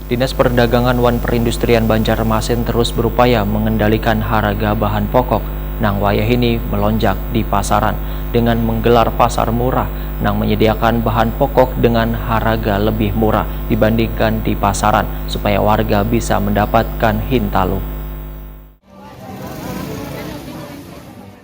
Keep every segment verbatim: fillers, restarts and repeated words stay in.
Dinas Perdagangan wan Perindustrian Banjarmasin terus berupaya mengendalikan harga bahan pokok nang wayahini melonjak di pasaran dengan menggelar pasar murah nang menyediakan bahan pokok dengan harga lebih murah dibandingkan di pasaran supaya warga bisa mendapatkan hintalu.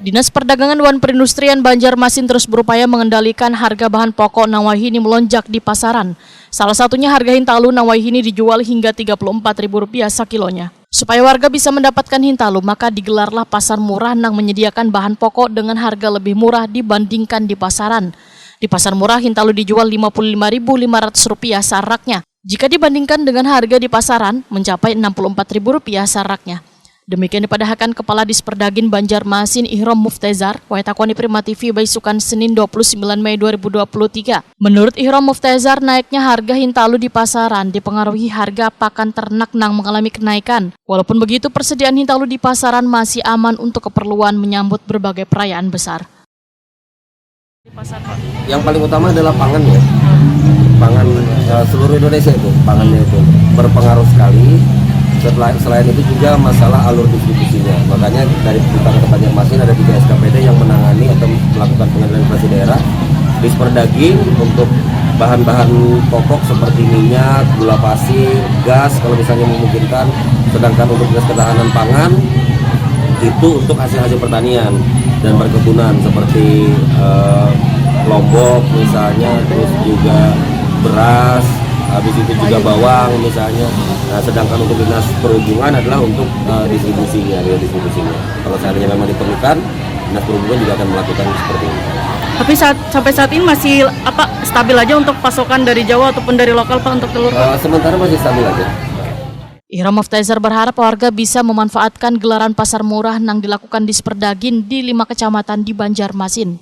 Dinas Perdagangan wan Perindustrian Banjarmasin terus berupaya mengendalikan harga bahan pokok nang wayahini melonjak di pasaran. Salah satunya harga hintalu nang wayahini dijual hingga tiga puluh empat ribu rupiah sakilonya. Supaya warga bisa mendapatkan hintalu, maka digelarlah pasar murah nang menyediakan bahan pokok dengan harga lebih murah dibandingkan di pasaran. Di pasar murah, hintalu dijual lima puluh lima ribu lima ratus rupiah saraknya. Jika dibandingkan dengan harga di pasaran, mencapai enam puluh empat ribu rupiah saraknya. Demikian dipadahakan Kepala Disperdagin Banjarmasin Ihrom Muftezar, wayah takuani Prima T V baisukan Senin dua puluh sembilan Mei dua ribu dua puluh tiga. Menurut Ihrom Muftezar, naiknya harga hintalu di pasaran dipengaruhi harga pakan ternak nang mengalami kenaikan. Walaupun begitu, persediaan hintalu di pasaran masih aman untuk keperluan menyambut berbagai perayaan besar. Yang paling utama adalah pangan ya, pangan eh, seluruh Indonesia itu pangannya itu berpengaruh sekali. Setelah, selain itu juga masalah alur distribusinya. Makanya dari Pemerintah Kota Banjarmasin ada tiga S K P D yang menangani atau melakukan pengendalian inflasi daerah. Disperdagin untuk bahan-bahan pokok seperti minyak, gula pasir, gas kalau misalnya memungkinkan. Sedangkan untuk dinas ketahanan pangan itu untuk hasil-hasil pertanian dan perkebunan seperti eh, lombok misalnya, terus juga beras, habis itu juga bawang misalnya. Nah, sedangkan untuk dinas perhubungan adalah untuk eh, distribusinya, ya, distribusinya. Kalau seandainya memang diperlukan, dinas perhubungan juga akan melakukan seperti ini. Tapi saat sampai saat ini masih apa stabil aja untuk pasokan dari Jawa ataupun dari lokal Pak untuk telur? Eh, sementara masih stabil aja. Ihram Muftazar berharap warga bisa memanfaatkan gelaran pasar murah nang dilakukan Disperdagin di lima kecamatan di Banjarmasin.